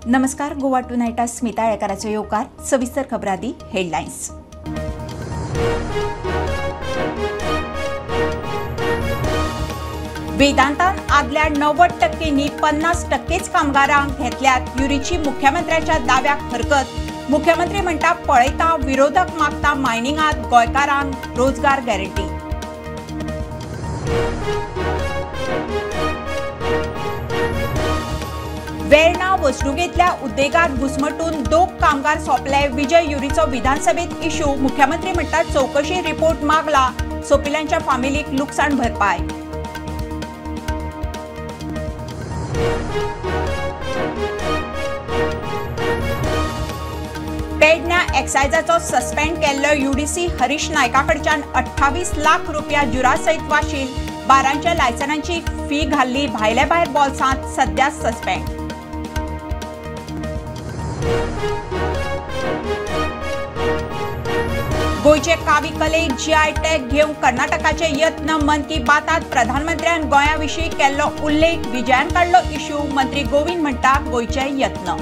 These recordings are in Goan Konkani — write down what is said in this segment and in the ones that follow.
नमस्कार, गोवा टुनायटा स्मिता आळेकाराचो येवकार. सविस्तर खबरां हेडलायन्स. वेदांतान आदल्या 90% 50% कामगारांक घेतल्यात. युरीची मुख्यमंत्र्याच्या दाव्याक हरकत. मुख्यमंत्री म्हणटा पळयता, विरोधक मागता मायनिंगात गोंयकारांक रोजगार गॅरंटी. वेर्णा वसणुकेंतल्या उद्देगात घुसमटून 2 कामगार सोंपले. विजय युरीचो विधानसभेत इश्यू. मुख्यमंत्री म्हणटा चौकशी रिपोर्ट मागला, सोंपिल्ल्यांच्या फामिलीक लुकसाण भरपाय. पेडण्या एक्सायजाचो सस्पेंड केल्लो युडीसी हरीश नायका कडच्यान 28 लाख रुपया जुरासयत वाशील. 12 लायसनांची फी घाल्ली भायले भायर बोल्सांत, सध्या सस्पेंड. गोंयचे कावी कलेक जीआय टॅग घेवंक कर्नाटकाचे यत्न. मन की बातात प्रधानमंत्र्यान गोंया विशीं केल्लो उल्लेख विजयान काडलो इश्यू. मंत्री गोविंद म्हणटा गोंयचे यत्न.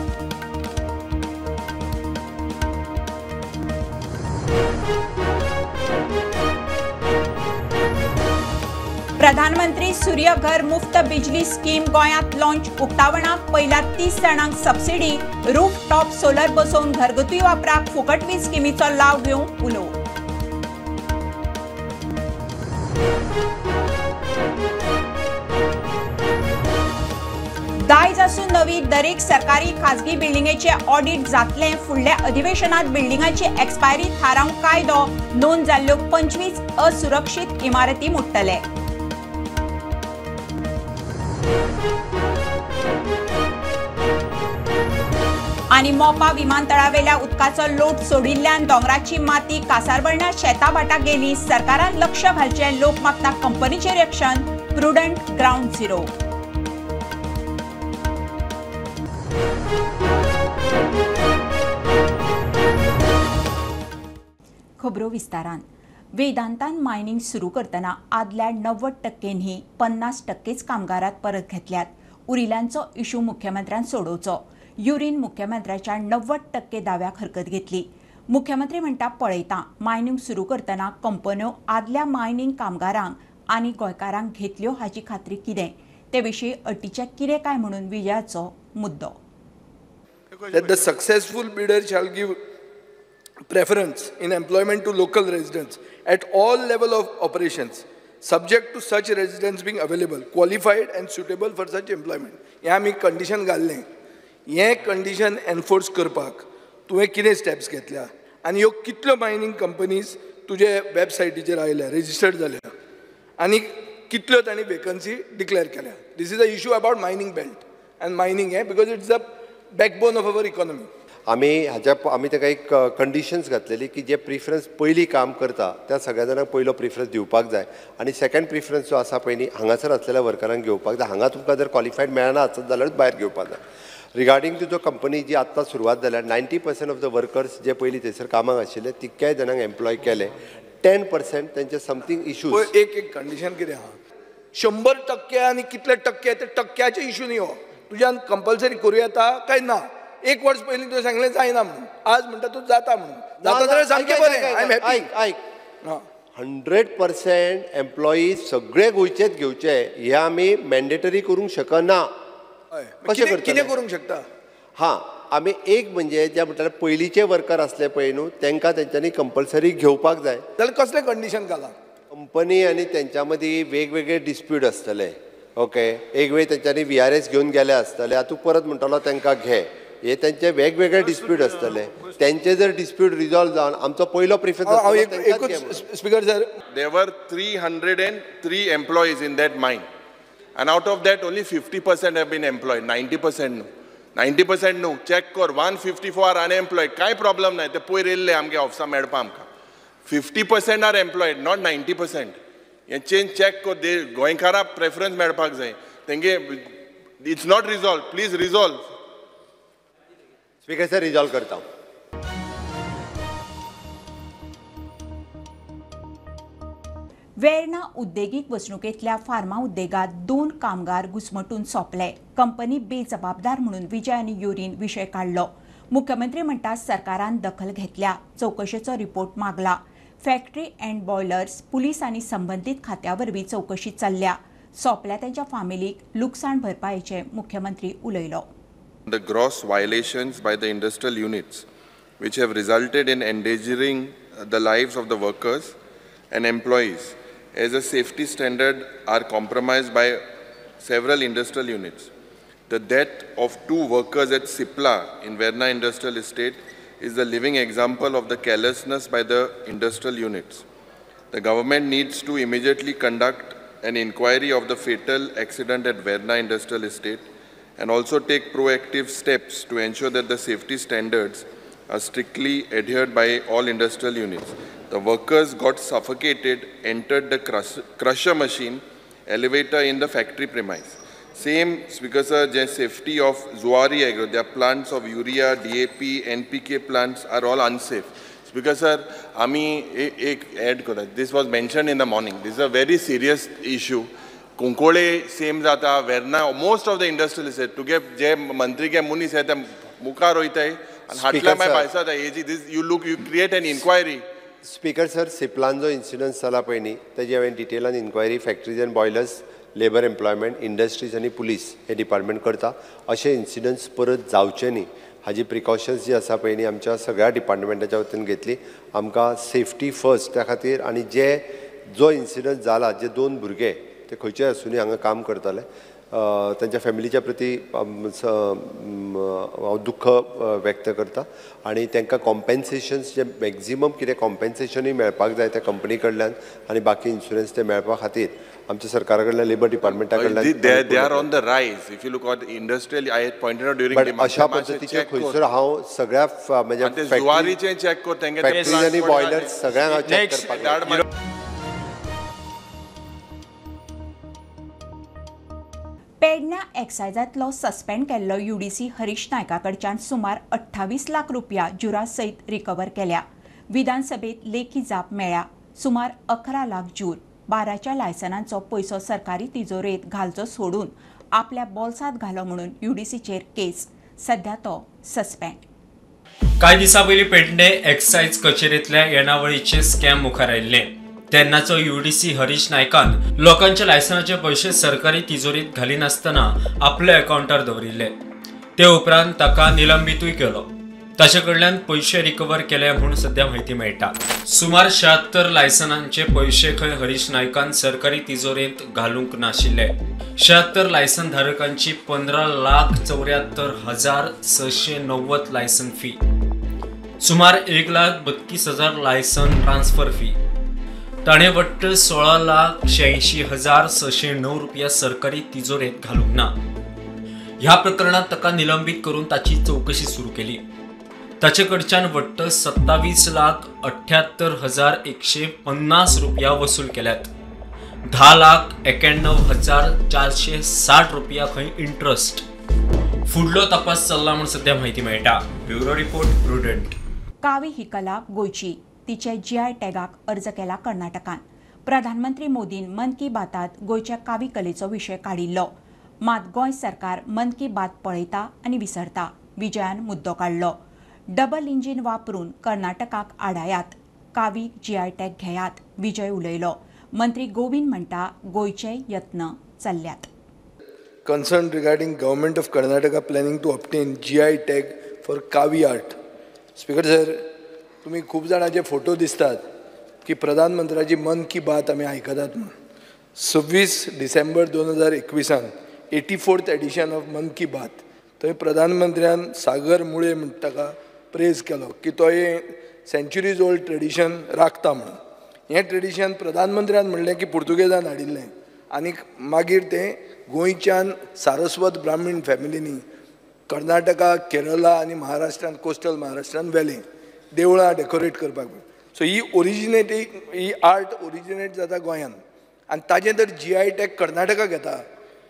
प्रधानमंत्री सूर्य घर मुफ्त बिजली स्कीम गोंयांत लॉन्च. उक्तावणाक पयल्या 30 जाणांक सबसिडी. रूफ टॉप सोलर बसोवन घरगुती वापराक फुकट वीज स्किमीचो लाव घेवंक उलो. दायज आसून नवी दरेक सरकारी खाजगी बिल्डिंगेचे ऑडिट जातलें. फुडल्या अधिवेशनात बिल्डिंगाची एक्सपायरी थारावंक कायदो. नोंद जाल्ल्यो 25 असुरक्षीत इमारती मोडटले. आनी मोपा विमानतळावेल्या उदकाचो लोट सोडिल्ल्यान दोंगराची माती कासारवर्णा शेताभाटाक गेली. सरकारान लक्ष घालचें, लोक मागता कंपनीचेर एक्शन. Prudent ground zero. खबरो विस्तारान. वेदांतान मायनिंग सुरू करतना आदल्या 90% 50% कामगारात परत घेतल्यात. उरिल्ल्यांचो इश्यू मुख्यमंत्र्यान सोडोवचो. युरीन मुख्यमंत्र्याच्या 90% दाव्याक हरकत घेतली. मुख्यमंत्री म्हणटा पळयता, मायनिंग सुरू करतना कंपन्यो आदल्या मायनिंग कामगारांक आनी गोंयकारांक घेतल्यो हाची खात्री कितें, ते विशीं अटीचें कितें काय म्हणून विजयाचो मुद्दो. That the successful bidder shall give preference in employment to local residents at all level of operations, subject to such residents being available, qualified and suitable for such employment. हें आमी कंडिशन घाल्लें. हें कंडिशन एनफोर्स करपाक तुवें कितें स्टेप्स घेतल्या आनी ह्यो कितल्यो मायनींग कंपनीज तुजे वेबसायटीचेर आयल्या, रेजिस्टर्ड जाल्या आनी कितल्यो तांणी वेकन्सी डिक्लेअर केल्या. This is a issue about mining belt and mining हें because it's the backbone of our economy. आमी हाज्या आमी ताका एक कंडिशन्स घातलेली की जे प्रिफरन्स पयलीं काम करता त्या सगळ्या जाणांक पयलो प्रिफरन्स दिवपाक जाय आनी सेकंड प्रिफरन्स जो आसा पयलीं हांगासर आसलेल्या वर्करांक घेवपाक जाय. हांगा तुमकां जर क्वॉलिफायड मेळना आसत जाल्यारूच भायर घेवपाक जाय. रिगार्डींग तुजो कंपनी जी आत्तां सुरवात जाल्या 90% ऑफ the workers जे पयलीं थंयसर कामाक आशिल्ले तितक्याय जाणांक एम्प्लॉय केले. 10% तेंचे समथींग इश्यूज. एक एक कंडिशन कितें आहा, 100% आनी कितले टक्के ते टक्क्याचे इश्यू न्ही हो, तुज्यान कंपल्सरी करूं येता काय ना. एक वर्स पयलीं तुवें सांगलें जायना म्हणून, आज म्हणटा तूं जाता म्हणून. जाता जाल्यार सामकें बरें, I am happy. आयक आयक, 100% एम्प्लॉई सगळे गोंयचेच घेवचे हे आमी मॅन्डेटरी करूंक शकना. कशें कितें करूंक शकता? हां, आमी एक म्हणजे जे म्हणटाले पयलींचे वर्कर आसले पळय न्हू तांकां तेंच्यांनी कंपल्सरी घेवपाक जाय. जाल्यार कसलें कंडिशन घालां? कंपनी आनी तेंच्या मदीं वेगवेगळे डिस्प्यूट आसतले. ओके, एक वेळ तेंच्यांनी VRS घेवन गेले आसतले, आतां तूं परत म्हणटलो तांकां घे, हे तेंचे वेगवेगळे डिस्प्यूट आसतले. तेंचे जर डिस्प्यूट रिजॉल्व जावन आमचो पयलो preference. Speaker sir, there were 303 employees in that mine and out of that only 50% have been employed, 90% न्हू. 90% न्हू, चॅक कर, 154 are unemployed. कांय प्रॉब्लम ना, ते पयर येयल्ले आमगे ऑफिसा मेळपा आमकां. 50% are employed, not 90%. हें चेंज चॅक कर, गोंयकाराक प्रेफरन्स मेळपाक जाय तेंगे. It's not resolve, please resolve. Speaker sir, resolve करता. वेर्णा उद्देगीक वसणुकेंतल्या फार्मा उद्देगात 2 कामगार घुस्मटून सोंपले. कंपनी बेजबाबदार म्हणून विजय आनी युरीन विशय काडलो. मुख्यमंत्री म्हणटा सरकारान दखल घेतल्या, चवकशेचो रिपोर्ट मागला. फॅक्टरी अँड बॉयलर्स, पुलीस आनी संबंदीत खात्या वरवीं चवकशी चल्ल्या. सोंपल्या तांच्या फामिलीक लुकसाण भरपायेचे मुख्यमंत्री उलयलो. The gross violations by the industrial units which have resulted in endangering the lives of the workers and employees as a safety standard are compromised by several industrial units. The death of 2 workers at Cipla in Verna Industrial Estate is a living example of the carelessness by the industrial units. The government needs to immediately conduct an inquiry of the fatal accident at Verna Industrial Estate and also take proactive steps to ensure that the safety standards are strictly adhered by all industrial units. The workers got suffocated, entered the crusher machine, elevator in the factory premise. Same, Speaker sir, the safety of Zuari Agro, their plants of urea, DAP, NPK plants are all unsafe. Speaker sir, ami ek add kora. This was mentioned in the morning. This is a very serious issue. Kunkole same jata, Verna, most of the industrialists, tuge je mantri ke munis hai te mukar hoitay and hatla mai paisa ta AG, this you look, you create an inquiry. Speaker sir, सिप्लान जो इन्सिडन्स जाला पळय न्ही तेजी हांवें डिटेलान inquiry factories and boilers, labour employment, industries आनी पुलीस हे डिपार्टमेंट करता. अशे इन्सिडन्स परत जावचे न्ही हाजी प्रिकॉशन्स जी आसा पळय न्ही आमच्या सगळ्या डिपार्टमेंटाच्या वतीन घेतली. आमकां सेफ्टी फर्स्ट त्या खातीर. आनी जे जो इन्सिडन्स जाला, जे 2 भुरगे ते खंयचे आसूनी हांगा काम करताले, तांच्या फॅमिलीच्या प्रती हांव दुख्ख व्यक्त करता आनी तांकां कॉम्पेन्सेशन्स जे मॅक्झिमम कितें कॉम्पेन्सेशनूय मेळपाक जाय त्या कंपनी कडल्यान आनी बाकी इन्शुरन्स ते मेळपा खातीर आमच्या सरकारा कडल्यान, लेबर डिपार्टमेंटा कडल्यान. They are on the rise. If you look at industrial, I had pointed out during but अशा पद्दतीचे खंयसर हांव सगळ्या म्हणजे जुवारीचें चॅक कर, फॅक्टरीज आनी बॉयलर्स सगळ्यांक हांव चॅक करपाक जाय. पेडण्या एक्सायजांतलो सस्पेंड केल्लो यूडीसी हरीश नायका कडच्यान सुमार 28 लाख रुपया जुरा सयत रिकवर केल्या. विधानसभेत लेखी जाप मेळ्ळ्या. सुमार 11 लाख जूर 12च्या लायसनांचो पयसो सरकारी तिजोरेंत घालचो सोडून आपल्या बोल्सांत घालो म्हणून यूडीसीचेर केस. सध्या तो सस्पेंड. कांय दिसां पयलीं पेडणे एक्सायज कचेरेंतल्या येणावळीचे स्कॅम मुखार आयिल्ले. तेन्नाचो यूडीसी हरीश नायकान लोकांच्या लायसनाचे पयशे सरकारी तिजोरीत घालिनासतना आपल्या अकाउंटार दवरिल्ले. ते उपरांत ताका निलंबितूय केलो. ताचे कडल्यान पयशे रिकवर केले म्हूण सध्या म्हायती मेळटा. सुमार 76 लायसनांचे पयशे खंय हरीश नायकान सरकारी तिजोरेंत घालूंक नाशिल्ले. 76 लायसन धारकांची 15,74,690 लायसन फी, सुमार 1,32,000 लायसन ट्रान्सफर फी, ताणें वट्ट 16,86,609 रुपया सरकारी तिजोरेंत घालूंक ना. ह्या प्रकरणात ताका निलंबीत करून ताची चवकशी सुरू केली. ताचे कडच्यान वट्ट 27,78,150 रुपया वसूल केल्यात. 10,91,460 रुपया खंय इंट्रस्ट. फुडलो तपास चल्ला म्हूण सध्या म्हायती मेळटा. Bureau report, Prudent. कावी ही कला गोंयची, तिचे जीआय टॅगाक अर्ज केला कर्नाटकान. प्रधानमंत्री मोदीन मन की बातात गोंयच्या कावी कलेचो विशय काडिल्लो. मात गोंय सरकार मन की बात पळयता आनी विसरता. विजयान मुद्दो काडलो. डबल इंजीन वापरून कर्नाटकाक आडायात, कावी जीआय टॅग घेयात, विजय उलयलो. मंत्री गोविंद म्हणटा गोंयचे यत्न चल्ल्यात. Concern regarding government of Karnataka planning to obtain GI tag for Kavi art. Speaker sir, तुमी खूब जाणांचे फोटो दिसतात की प्रधानमंत्र्याची मन की बात आमी आयकतात म्हूण. 26 डिसेंबर 2021 84th edition of मन की बात, थंय प्रधानमंत्र्यान सागर मुळे म्हणटा ताका प्रेज केलो की तो हें सेंच्युरीज ओल्ड ट्रेडिशन राखता म्हणून. हें ट्रेडिशन प्रधानमंत्र्यान म्हणलें की पुर्तुगेजान हाडिल्लें आनी मागीर तें गोंयच्यान सारस्वत ब्राह्मीण फॅमिलींनी कर्नाटका, केरला आनी महाराष्ट्रान, कोस्टल महाराष्ट्रान व्हेलें देवळां डेकोरेट करपाक. सो ही ओरिजिनेटींग, ही आर्ट ओरिजिनेट जाता गोंयान आनी ताजें जर जीआय टॅग कर्नाटका घेता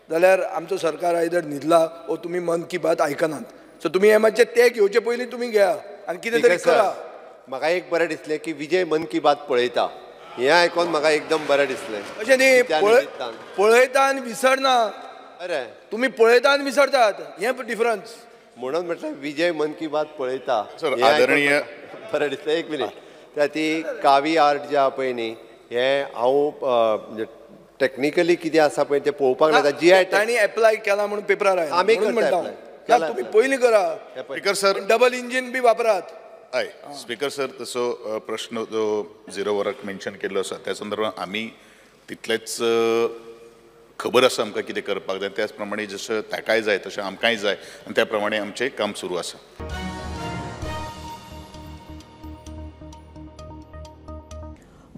जाल्यार आमचो सरकार आयदर न्हिदला ओ तुमी मन की बात आयकनात. सो तुमी हें मातशें ते घेवचे पयलीं तुमी घेया आनी कितें तरी करा. म्हाका एक बरें दिसलें की विजय मन की बात पळयता. हें आयकोन म्हाका एकदम बरें दिसलें. अशें न्ही, पळयता आनी विसरना. बरें, तुमी पळयता आनी विसरतात, हें डिफरन्स. म्हणून म्हटलें विजय मन की बात पळयता. आदरणीय बरें दिसलें. एक मिनीट, त्या ती कावी आर्ट जे आहा पळय न्ही, हें हांव टॅक्निकली कितें आसा पळय तें पळोवपाक लागता. जी I तांणी एप्लाय केला म्हणून पेपरार आयला, आमी करता. तुमी पयलीं करा. स्पीकर सर, डबल इंजीन बी वापरात. हय स्पीकर सर, तसो प्रश्न जो झिरो वराक मेन्शन केल्लो आसा त्या संदर्भात आमी तितलेच खबर आसा आमकां कितें करपाक जाय, त्याच प्रमाणे जशें ताकाय जाय तशें आमकांय जाय आनी त्या प्रमाणे आमचें काम सुरू आसा.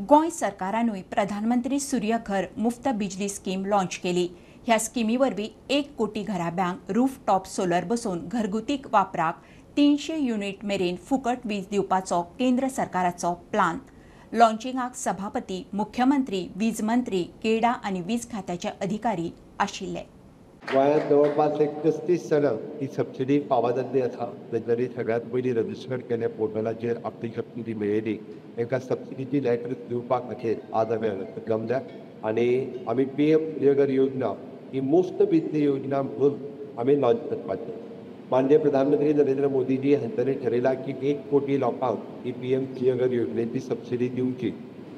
गोंय सरकारानूय प्रधानमंत्री सूर्य घर मुफ्त बिजली स्कीम लॉन्च केली. ह्या स्किमी वरवीं 1 कोटी घराब्यांक रूफटॉप सोलर बसोवन घरगुती वापराक 300 युनिट मेरेन फुकट वीज दिवपाचो केंद्र सरकाराचो प्लान. लॉन्चिंगाक सभापती, मुख्यमंत्री, वीज मंत्री, केडा आनी वीज खात्याचे अधिकारी आशिल्ले. गोंयांत जवळपास एक 35 जाणां ही सबसिडी फावो जाल्ली आसा. तेंच्यांनी सगळ्यांत पयलीं रजिस्टर केलें पोर्टलाचेर, आपली सबसिडी मेळयली. तांकां सबसिडीची लॅटर दिवपा खातीर आज आमी जमल्या आनी आमी PM सूर्यघर योजना ही मुफ्त बिजली योजना म्हणून आमी लॉन्च करपाची. माननीय प्रधानमंत्री नरेंद्र मोदीजी हांच्यांनी ठरयलां की 1 कोटी लोकांक ही PM सूर्यघर योजनेची सबसिडी दिवची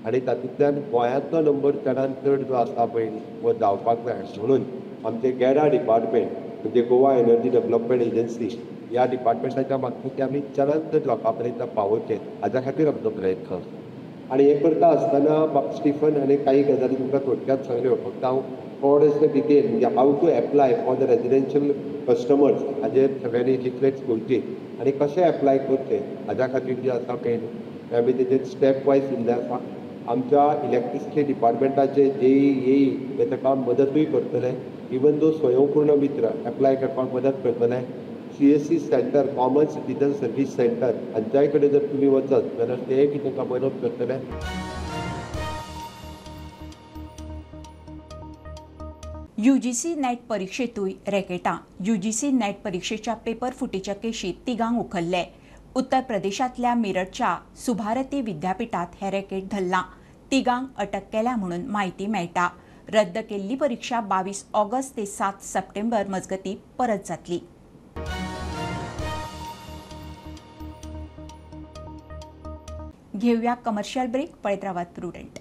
आनी तातूंतल्यान गोंयांतलो नंबर चडान चड जो आसा पळय हो जावपाक जाय म्हणून आमचे गेडा डिपार्टमेंट म्हणजे गोवा एनर्जी डेव्हलपमेंट एजन्सी ह्या डिपार्टमेंटाच्या मार्फत आमी चडान चड लोकां पर्यंत पावोवचें हाज्या खातीर आमचो प्रयत्न आसा. आनी हें करता आसतना बाब स्टिफन हाणें कांय गजाली तुमकां थोडक्यात सांगल्यो. फक्त हांव थोडेशें डिटेल म्हणजे how to apply for the residential customers हाजेर सगळ्यांनी लिफलेट्स घेवची आनी कशें एप्लाय करचें हाज्या खातीर जें आसा पळय आमी तेजेर स्टेप वायज दिल्लें आसा. आमच्या इलेक्ट्रिसिटी डिपार्टमेंटाचे जेई एई हे ताका मदतूय करतले. इवन दो स्वयंपूर्ण मित्र एप्लाय करपाक मदत करतले. CSC centre, common citizen service centre हांच्याय कडेन जर तुमी वचत जाल्यार तेय बी तांकां मदत करतले. UGC net परिक्षेतूय रॅकेटां. UGC net परिक्षेच्या पेपर फुटीच्या केशीत तिगांक उखल्ले. उत्तर प्रदेशांतल्या मेरठच्या सुभारती विद्यापीठात हे रॅकेट धरलां. तिगांक अटक केल्या म्हणून म्हायती मेळटा. रद्द केल्ली परिक्षा 22 ऑगस्ट ते 7 सप्टेंबर मजगतीं परत जातली. घेऊया कमर्शियल ब्रेक. पळयत रावात प्रुडंट.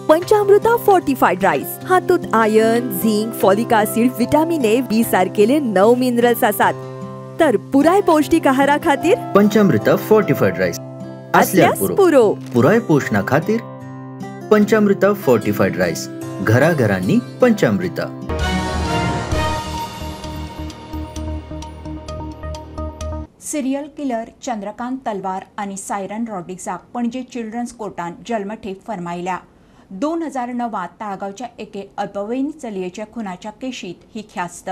पंचामृता फोर्टिफाईड राईस हातूंत iron, zinc, folic acid, vitamin A, B सारकेले 9 मिनरल्स आसात. तर पुराय पौष्टिक आहारा खातीर पंचामृता फोर्टिफाईड राईस असल्यार पुरो. पुराय पोषणा खातीर पंचामृता फोर्टिफाईड राईस, घराघरांनी पंचामृता. सिरियल किलर चंद्रकांत तलवार आनी सायरन रॉड्रिग्जाक पणजे चिल्ड्रन्स कोर्टान जल्मठेप फर्मायल्या. 2009 ताळगांवच्या एके अल्पवयीन चलयेच्या खुनाच्या केशीत ही ख्यास्त.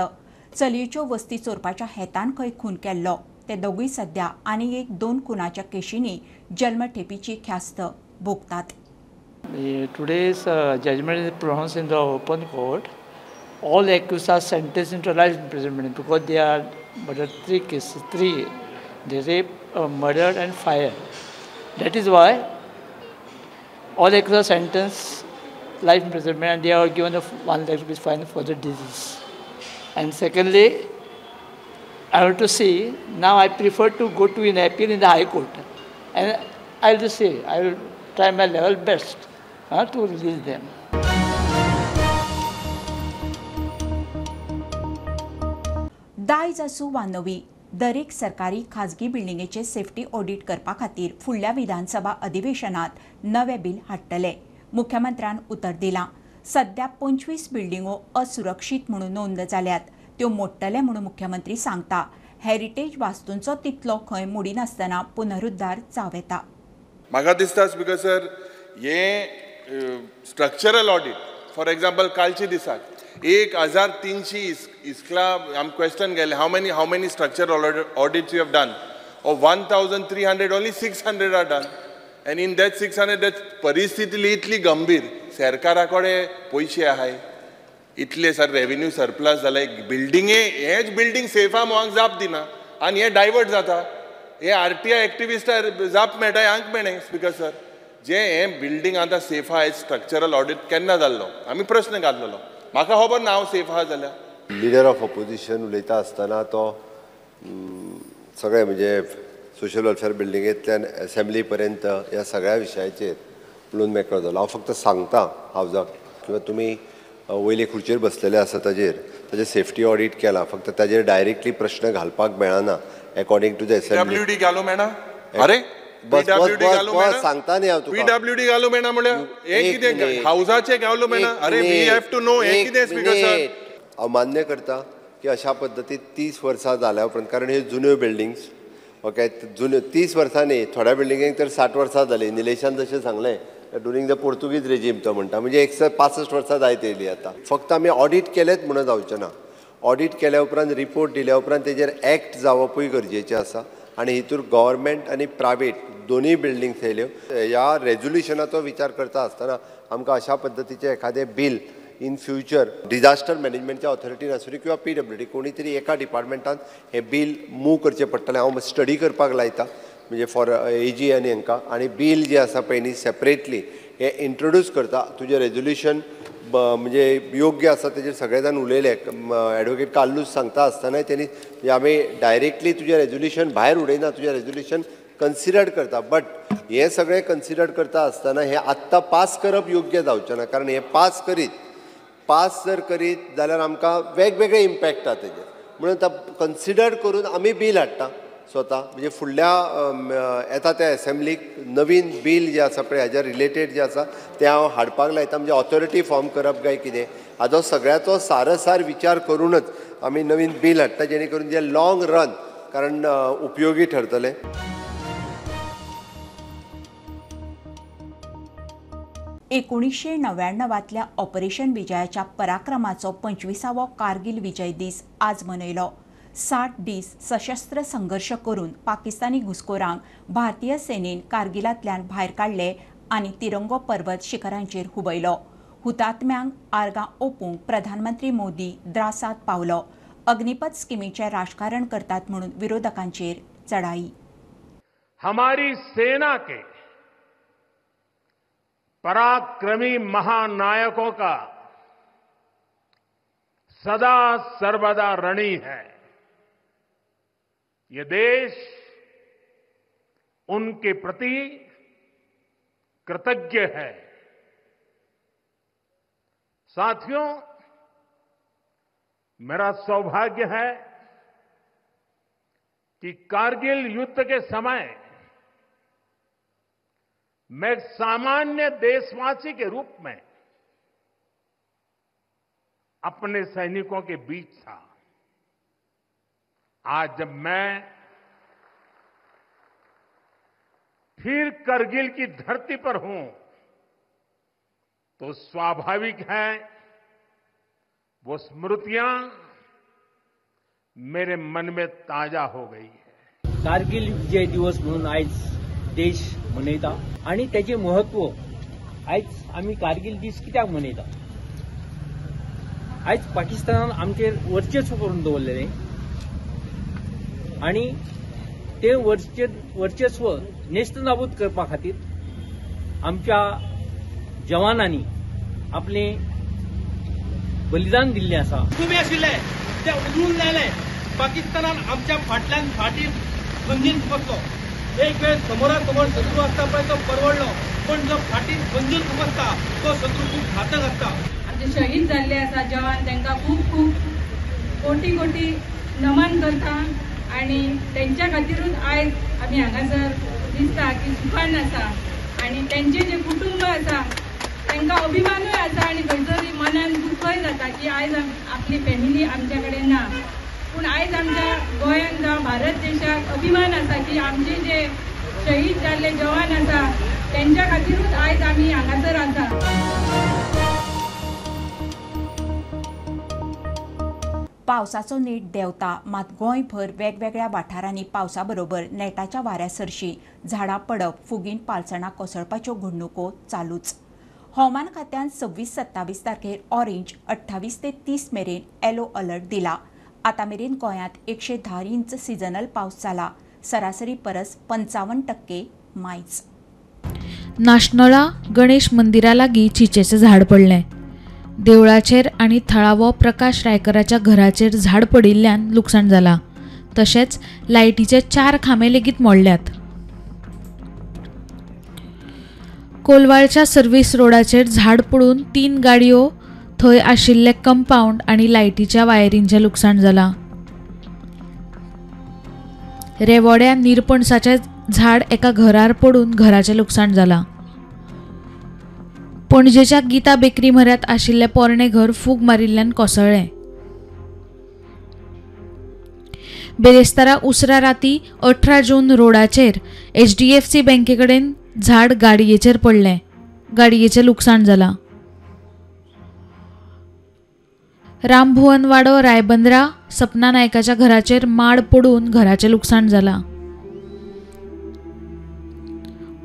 चलयेच्यो वस्ती चोरपाच्या हेतान खंय खून केल्लो. ते दोगूय सध्या आनी एक 2 खुनाच्या केशींनी जल्मठेपीची ख्यास्त भोगतात. Today's judgment is pronounced in the open court. All accused are sentenced into life imprisonment because they are murdered 3 cases, 3. They rape, murdered and fire. That is why all accused are sentenced life imprisonment and they are given a 1 lakh rupees fine for the disease. And secondly, I want to see, now I prefer to go to an appeal in the High Court. And I will say, I will try my level best to release them. दायज आसूं वा नवी, दरेक सरकारी खाजगी बिल्डिंगेचे सेफ्टी ऑडिट करपा खातीर फुडल्या विधानसभा अधिवेशनात नवे बिल हाडटले. मुख्यमंत्र्यान उतर दिलां. सध्या 25 बिल्डिंगो असुरक्षीत म्हणून नोंद जाल्यात, त्यो मोडटले म्हणून मुख्यमंत्री सांगता. हेरिटेज वास्तूंचो तितलो खंय मोडिनासतना पुनरुद्धार जावं येता. म्हाका दिसता स्पीकर सर, हे स्ट्रक्चरल ऑडिट फॉर एग्जाम्पल कालचे दिसाक 1300 इस्कला आम क्वेश्चन गेले, how many structural audits you have done? Of 1300 only 600 are done. And in that 600 that परिस्थिती इतली गंभीर, सरकारा कडेन पयशे आहाय इतले सर, रेवेन्यू सरप्लस जाले, बिल्डिंगे हेच बिल्डींग सेफ आहा म्हणून जाप दिना आनी हे डायवर्ट जाता. हे आरटीआय एक्टिविस्टार जाप मेळटा हांक मेळ्ळें स्पीकर सर. जे हें बिल्डींग आतां सेफ आहा, स्ट्रक्चरल ऑडिट केन्ना जाल्लो आमी प्रश्न घातलेलो, म्हाका खबर ना हांव सेफ आहा जाल्यार. लिडर ऑफ ऑपोजिशन उलयता आसतना तो सगळे म्हणजे सोशल वेलफेअर बिल्डिंगेंतल्यान एसेंब्ली पर्यंत ह्या सगळ्या विशयाचेर उलोवन मेकळो जालो. हांव फक्त सांगता हावजाक किंवा तुमी वयले खुर्चेर बसलेले आसा ताजेर ताजेर सेफ्टी ऑडिट केला, फक्त ताजेर डायरेक्टली प्रश्न घालपाक मेळना according to the assembly. PWD घालूं मेळना? अरे बस बस बस सांगता न्ही हांव तुका. पीडब्ल्यूडी घालूं मेळना म्हळ्यार हें कितें हावजाचें घालूं मेळना? अरे we have to know हें कितें स्पीकर सर. हांव मान्य करता की अशा पद्दतीन 30 वर्सां जाल्या उपरांत, कारण ह्यो जुन्यो बिल्डिंग्स ओके, जुन्यो 30 वर्सां न्ही, थोड्या बिल्डिंगेक तर 60 वर्सां जालीं. निलेशान जशें सांगलें ड्युरींग the Portuguese regime तो म्हणटा, म्हणजे 165 वर्सां जायत येयली आतां. फक्त आमी ऑडिट केलेंच म्हणून जावचें ना, ऑडिट केल्या उपरांत रिपोर्ट दिल्या उपरांत तेजेर एक्ट जावपूय गरजेचें आसा. आनी हितूर गव्हर्मेंट आनी प्रायवेट दोनूय बिल्डिंग्स येयल्यो. ह्या रेजोल्युशनाचो विचार करता आसतना आमकां अशा पद्दतीचें एखादें बील इन फ्युचर डिजास्टर मॅनेजमेंटच्या ऑथॉरिटीन आसूं किंवा पीडब्ल्यूडी कोणी तरी एका डिपार्टमेंटान हें बील मूव करचें पडटलें. हांव स्टडी करपाक लायता म्हणजे फॉर एजी आनी हांकां, आनी बील जें आसा पळय न्ही सेपरेटली हें इंट्रोड्यूस करता. तुजें रेजोल्युशन म्हणजे योग्य आसा तेजेर सगळे जाण उलयले. एडवोकेट कार्लूस सांगता आसतनाय तेणी म्हणजे आमी डायरेक्टली तुजें रेजोल्युशन भायर उडयना, तुजें रेजोल्युशन कन्सिडर करता. बट हें सगळें कन्सिडर करता आसतना हें आत्तां पास करप योग्य जावचें ना, कारण हें पास जर करीत जाल्यार आमकां वेगवेगळे इम्पॅक्ट आहा तेजेर. म्हणून आतां कन्सिडर करून आमी बील हाडटा स्वता, म्हणजे फुडल्या येता त्या एसेंब्लीक नवीन बील जें आसा पळय हाज्या रिलेटेड जें आसा तें हांव हाडपाक लायता. म्हणजे ऑथॉरिटी फॉर्म करप काय कितें हाजो सगळ्याचो सारसार विचार करूनच आमी नवीन बील हाडटा, जेणे करून जें लॉंग रन कारण उपयोगी ठरतलें. एकोणीसशे 99तल्या ऑपरेशन विजयाच्या पराक्रमाचो 25वो कारगिल विजय दीस आज मनयलो. 60 दीस सशस्त्र संघर्श करून पाकिस्तानी घुसखोरांक भारतीय सेनेन कारगिलांतल्यान भायर काडले आनी तिरंगो पर्वत शिखरांचेर हुबयलो. हुतात्म्यांक आर्गां ओपूंक प्रधानमंत्री मोदी द्रासांत पावलो. अग्निपथ स्किमीचें राजकारण करतात म्हणून विरोधकांचेर चढाई. हमारी सेना के पराक्रमी महानायकों का सदा सर्वदा ऋणी है। ये देश उनके प्रति कृतज्ञ है। साथियों, मेरा सौभाग्य है कि कारगिल युद्ध के समय मैं एक सामान्य देशवासी के रूप में अपने सैनिकों के बीच था। आज जब मैं फिर करगिल की धरती पर हूं तो स्वाभाविक है वो स्मृतियां मेरे मन में ताजा हो गई है। कारगिल विजय दिवस म्हणून आयज देश मनयता आनी तेचें म्हत्व आयज आमी कारगिल दीस कित्याक मनयता? आयज पाकिस्तानान आमचेर वर्चस्व करून दवरलेलें आनी तें वर्चस्व नेस्तनाबूत करपा खातीर आमच्या जवानांनी आपलें बलिदान दिल्लें आसा। तुमी आशिल्ले ते उदून जाले पाकिस्तानान आमच्या फाटल्यान फाटी खंजीर खुपसलो। एक वेळ समोरासमोर शत्रू आसता पळय तो परवडलो, पण जो फाटीन खंजीर खुपसता तो शत्रू खूब घातक आसता। आमचे शहीद जाल्ले आसा जवान, तांकां खूब खूब कोटी कोटी नमन करता आनी तेंच्या खातीरूच आयज आमी हांगासर दिसता की सुखान आसा आनी तेंचे जे कुटुंब आसा तांकां अभिमानूय आसा आनी खंयतरी मनान दुख्खय जाता की आयज आपली फॅमिली आमच्या कडेन ना। पूण आयज आमच्या गोंयांत जावं भारत देशाक अभिमान आसा की आमचे जे शहीद जाल्ले जवान आसा तेंच्या खातीरूच आयज आमी हांगासर आसा। पावसाचो नेट देंवता मात गोंयभर वेगवेगळ्या वाठारांनी पावसा बरोबर नेटाच्या वाऱ्या सरशी झाडां पडप, फुगीन पालसणां कोसळपाच्यो घडणुको चालूच। हवामान खात्यान 26-27 तारखेर ऑरेंज, 28 ते 30 मेरेन येलो अलर्ट दिला। आतां मेरेन गोंयांत 110 इंच सिजनल पावस जाला। सरासरी परस 55% मायज. नाशनोळा गणेश मंदिरा लागीं चिचेचें झाड पडलें. देवळाचेर आनी थळावो प्रकाश रायकराच्या घराचेर झाड पडिल्ल्यान लुकसाण जालां. तशेंच लायटीचे 4 खांबे लेगीत मोडल्यात. कोलवाळच्या सर्व्हिस रोडाचेर झाड पडून 3 गाडयो, थंय आशिल्ले कंपावंड आनी लायटीच्या वायरींचें लुकसाण जालां. रेवोड्या निरपणसाचें झाड एका घरार पडून घराचें लुकसाण जालां. पणजेच्या गीता बेकरी म्हऱ्यांत आशिल्लें पोरणें घर फूग मारिल्ल्यान कोसळ्ळें. बेरेस्तारा उसरा राती 18 जून रोडाचेर HDFC बँके कडेन झाड गाडयेचेर पडलें. गाडयेचें लुकसाण जालां. रामभुवनवाडो रायबंद्रा सपना नायकाच्या घराचेर माड पडून घराचें लुकसाण जालां.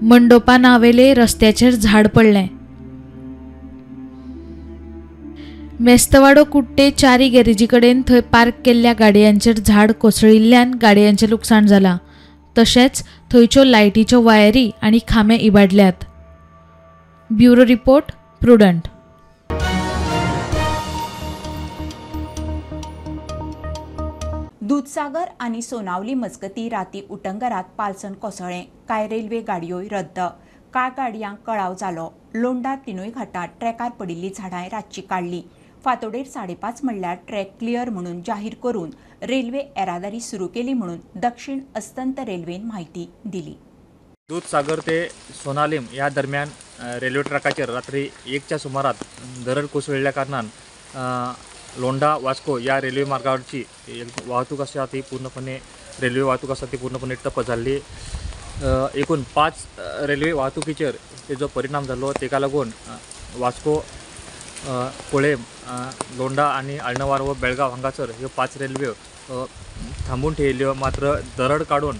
मंडोपा नावेले रस्त्याचेर झाड पडलें. मेस्तवाडो कुट्टे चारी गॅरेजी कडेन थंय पार्क केल्ल्या गाडयांचेर झाड कोसळिल्ल्यान गाडयांचें लुकसाण जालां. तशेंच थंयच्यो लायटीच्यो वायरी आनी खांबे इबाडल्यात. Bureau report, Prudent. Dudhsagar आनी सोनावली मजगती राती उटंगरात पालसण कोसळ्ळें. कांय रेल्वे गाडयोय रद्द. कांय गाडयांक कळाव जालो. लोंडा तिनूय घाटात ट्रॅकार पडिल्ली झाडांय रातची काडली. फांतोडेर 5:30 म्हणल्यार ट्रॅक क्लियर म्हणून जाहीर करून रेल्वे येरादारी सुरू केली म्हणून दक्षिण अस्तंत रेल्वेन म्हायती दिली. दूधसागर ते सोनालीम ह्या दरम्यान रेल्वे ट्रॅकाचेर रात्री 1च्या सुमारात दरड कोसळिल्ल्या कारणान लोंढा वास्को या रेल्वे मार्गावरची वाहतूक आसा ती पूर्णपणे रेल्वे वाहतूक आसा ती पूर्णपणे ठप्प जाल्ली. एकूण 5 रेल्वे वाहतुकीचेर तेजो परिणाम जालो. तेका लागून वास्को, कोळेम, लोंढा आनी आळणवार व बेळगांव हांगासर ह्यो 5 रेल्वे थांबून ठेयल्यो. मात्र दरड काडून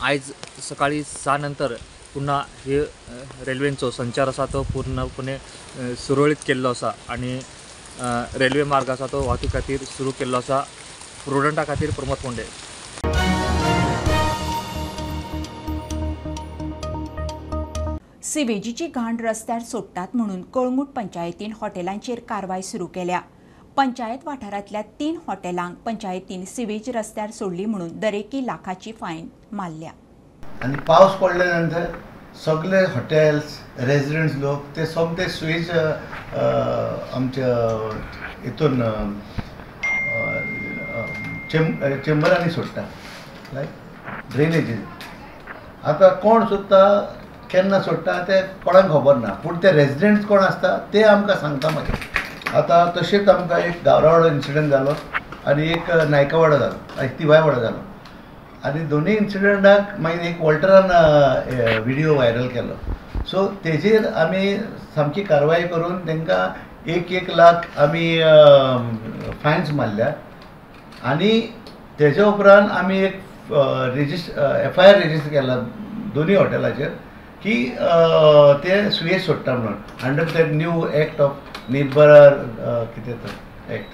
आयज सकाळी 6 नंतर पुन्हा हे रेल्वेंचो संचार आसा तो पूर्णपणे सुरळीत केल्लो आसा आनी रेल्वे मार्ग आसा तो वाहतूक खातीर सुरू केल्लो आसा. प्रुडंटा खातीर प्रमोद फोंडे. सिवेजीची घाण रस्त्यार सोडटात म्हणून कळंगूट पंचायतीन हॉटेलांचेर कारवाय सुरू केल्या. पंचायत वाठारांतल्या 3 हॉटेलांक पंचायतीन सिवेज रस्त्यार सोडली म्हणून दरेकी लाखाची फायन मारल्या. आनी पावस पडल्या नंतर सगळे हॉटेल्स, रेजिडंट्स लोक ते सोमते स्वेज आमच्या हितून चेंबरांनी सोडटा, लायक ड्रेनेजीस. आतां कोण सोदता, केन्ना सोडटा तें कोणाक खबर ना, पूण ते रेजिडंट्स कोण आसता ते आमकां सांगता मागीर. आतां तशेंच आमकां एक गावरावाडो इन्सिडंट जालो आनी एक नायकवाडो जालो आनी तिवायवाडो जालो आनी दोनूय इन्सिडंटाक मागीर एक वॉल्टरान व्हिडियो व्हायरल केलो. सो तेजेर आमी सामकी कारवाय करून तांकां 1-1 लाख आमी फायन्स मारल्या आनी तेज्या उपरांत आमी एक FIR register केला दोनूय हॉटेलाचेर की ते सुयेज सोडटा म्हणून under that new act of Nirbhaya कितें तो एक्ट.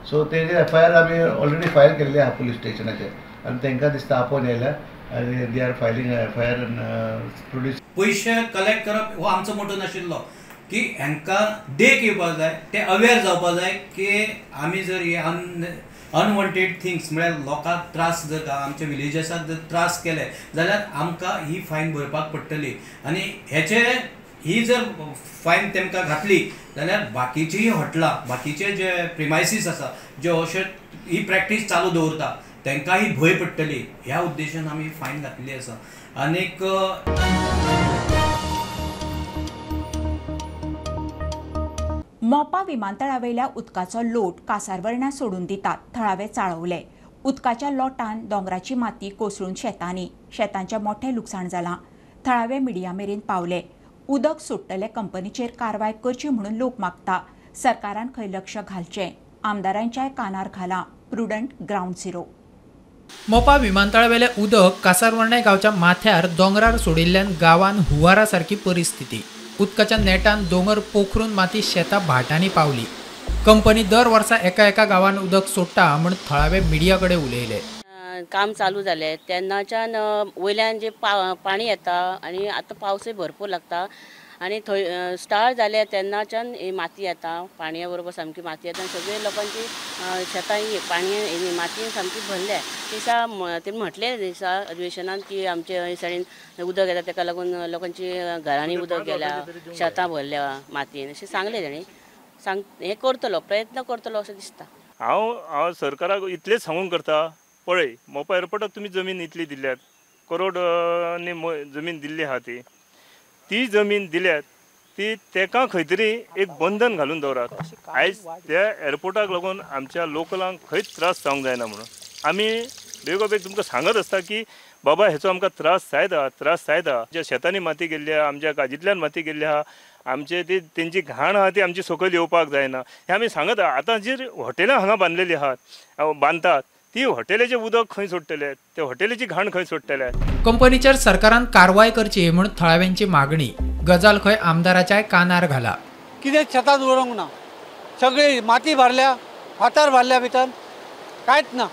सो तेजेर FIR आमी ऑलरेडी फायल केल्ली आहा पुलीस स्टेशनाचेर आनी तांकां दिसता आपोवन येयल्या आनी they are filing FIR produce. पयशे कलेक्ट करप हो आमचो मोटो नाशिल्लो की हांकां देख येवपाक जाय, ते अवेर जावपाक जाय की आमी जर हे अनवॉन्टेड थिंग्स म्हळ्यार लोकांक त्रास जर आमच्या विलेजर्साक जर त्रास केले जाल्यार आमकां ही फायन भरपाक पडटली आनी हेचे ही जर फायन तेमकां घातली जाल्यार बाकीचीय हॉटेलां, बाकीचे जे प्रिमायसीस आसा जे अशे ही प्रॅक्टीस चालू दवरता तांकांय भंय पडटली ह्या उद्देशान आमी फायन घातलेली आसा. आनीक मोपा विमानतळावेल्या उदकाचो लोट कासारवर्णा सोडून दितात थळावे चाळवले. उदकाच्या लोटान दोंगराची माती कोसळून शेतांनी शेतांचें मोठें लुकसाण जालां. थळावे मिडिया मेरेन पावले. उदक सोडटले कंपनीचेर कारवाय करची म्हणून लोक मागता. सरकारान खंय लक्ष घालचें, आमदारांच्याय कानार घालां. Prudent, ground zero. Mopa विमानतळावेलें उदक कासारवर्णे गांवच्या माथ्यार दोंगरार सोडिल्ल्यान गांवान हुवारा सारकी परिस्थिती. उदकाच्या नेटान दोंगर पोखरून माती शेतां भाटांनी पावली. कंपनी दर वर्सा एका एका गांवान उदक सोडटा म्हूण थळावे मिडिया कडेन उलयले. काम चालू जालें तेन्नाच्यान वयल्यान जें पाणी येता आनी आतां पावसूय भरपूर लागता आनी थंय स्टार्ट जालें तेन्नाच्यान ही माती येता, पाणया बरोबर सामकी माती येता आनी सगळे लोकांची शेतां ही पाणयेन मातयेन सामकी भरल्या. दिसा तेणी म्हटलें दिसा अधिवेशनान की आमचे हे सायडीन उदक येता तेका लागून लोकांची घरांनी उदक गेल्या, शेतां भरल्या मातयेन अशें सांगलें तेणी. सांग हें करतलो, प्रयत्न करतलो अशें दिसता. हांव सरकाराक इतलेंच सांगूंक करता, पळय मोपा एअरपोर्टाक तुमी जमीन इतली दिल्यात, करोडांनी जमीन दिल्ली आहा, ती जमीन दिल्यात ती तेका खंय तरी एक बंधन घालून दवरात. आयज त्या एअरपोर्टाक लागून आमच्या लोकलांक खंयच त्रास जावंक जायना म्हणून आमी बेगोबेग तुमकां सांगत आसता की बाबा हेचो आमकां त्रास जायत त्रास जायत. आमच्या शेतांनी माती गेल्ली आहा, आमच्या काजींतल्यान माती गेल्ली आहा, आमचे ती तेंची घाण आहा ती आमची सकयल येवपाक जायना हें आमी सांगत आहा. आतां जी हॉटेलां हांगा बांदलेलीं आहात बांदतात ती हॉटेलाचें उदक खंय सोडटले, ते हॉटेलाची घाण खंय सोडटले. कंपनीचेर सरकारान कारवाय करची म्हूण थळाव्यांची मागणी. गजाल खंय आमदाराच्याय कानार घाला. कितेंच शेतांत उरोंक ना, सगळी माती भरल्या, फातर भरल्या भितर, कांयच ना,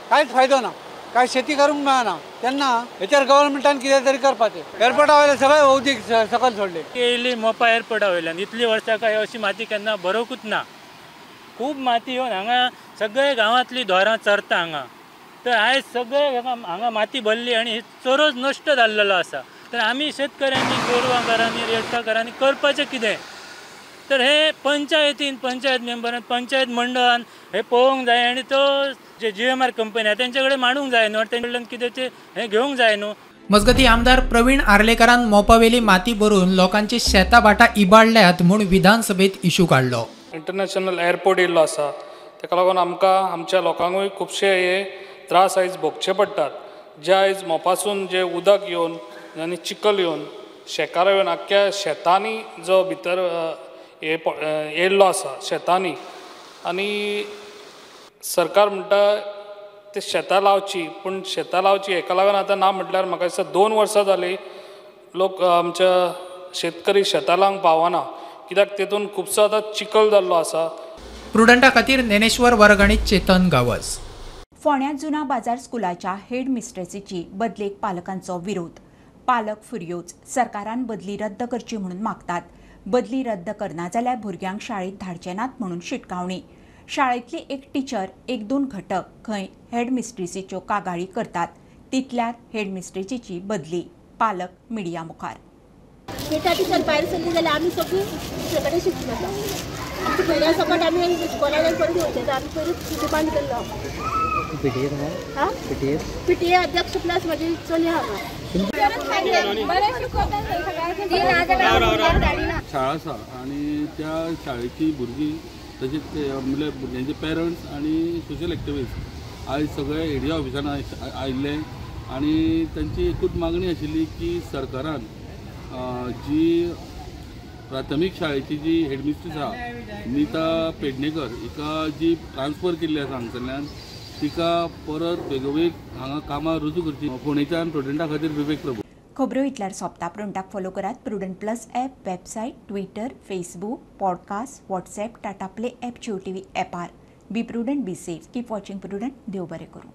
कांयच फायदो ना, कांय शेती करूंक मेळना. तेन्ना हेचेर गव्हर्मेंटान कितें तरी करपाचें. एअरपोर्टा वयले सगळे उदीक सकयल सोडले. येयली मोपा एअरपोर्टा वयल्यान इतली वर्सां काय अशी माती केन्ना भरोंकूच ना. खूब माती येवन हांगा सगळे गांवांतली दोरां चरता हांगा. तर आयज सगळे हांगा माती भरली आनी चरोच नश्ट जाल्लेलो आसा. तर आमी शेतकऱ्यांनी, गोरवांकारांनी, रेडकारांनी करपाचें कितें? तर हे पंचायतीन, पंचायत मेंबरान, पंचायत मंडळान हे पळोवंक जाय आनी तो जे GMR company आसा तेंचे कडेन मांडूंक जाय न्हू, तेंचे कडल्यान कितें तें हें घेवंक जाय न्हू. मजगती आमदार प्रवीण आर्लेकारान मोपावेली माती भरून लोकांची शेतां भाटां इबाडल्यात म्हूण विधानसभेत इशू काडलो. इंटरनॅशनल एअरपोर्ट येयल्लो आसा तेका लागून आमकां आमच्या लोकांकूय खुबशे हे त्रास आयज भोगचे पडटात. जे आयज मोपासून जे उदक येवन आनी चिखल येवन शेकारो येवन आख्ख्या शेतांनी जो भितर येयल्लो आसा शेतांनी, आनी सरकार म्हणटा ते शेतां लावची, पूण शेतां लावची हेका लागून आतां ना म्हटल्यार म्हाका दिसता 2 वर्सां जालीं लोक आमच्या शेतकरी शेतां लावंक पावना, कित्याक तेतून खुबसो आतां चिखल जाल्लो आसा. प्रुडंटा खातीर ज्ञानेश्वर वर्ग आनी चेतन गावस. फोंड्या जुना बाजार स्कुलाच्या हेड मिस्ट्रेसीची बदलेक पालकांचो विरोध. पालक फुर्योज, सरकारान बदली रद्द करची म्हणून मागतात. बदली रद्द करना जाल्यार भुरग्यांक शाळेत धाडचे नात म्हणून शिटकावणी. शाळेंतली एक टिचर, 1-2 घटक खंय हेड मिस्ट्रेसीच्यो कागाळी करतात, तितल्यार हेड मिस्ट्रेसीची बदली. पालक मिडिया मुखार. बेटा टिचर भायर सरली जाल्यार आमी सगळीं दुसरे कडेन शिफ्ट जाता. आमच्या भुरग्यां सकट आमी स्कॉलान परत वयता. आमी पयलीं डिमांड केल्लो. PTA अध्यक्ष प्लस म्हजी चली आहा. शाळा आसा आनी त्या शाळेची भुरगीं तशेंच म्हणल्यार भुरग्यांचे पेरंट्स आनी सोशल एक्टिविस्ट आयज सगळे एडिओ ऑफिसान आयिल्ले आनी तांची एकूच मागणी आशिल्ली की सरकारान जी प्राथमीक शाळेची जी हेडमिस्ट्रीस आसा नीता पेडणेकर हिका जी ट्रान्सफर केल्ली आसा हांगसरल्यान तिका परत बेगोबेग हांगा कामां रुजू करची. फोंडेच्यान प्रुडंटा खातीर विवेक प्रभू. खबरो इतल्यार सोंपता. प्रुडंटाक फॉलो करात Prudent plus app, website, Twitter, Facebook, podcast, WhatsApp, Tata Play app, Jio TV ॲपार. Be prudent, be safe, keep watching Prudent. देव बरें करूं.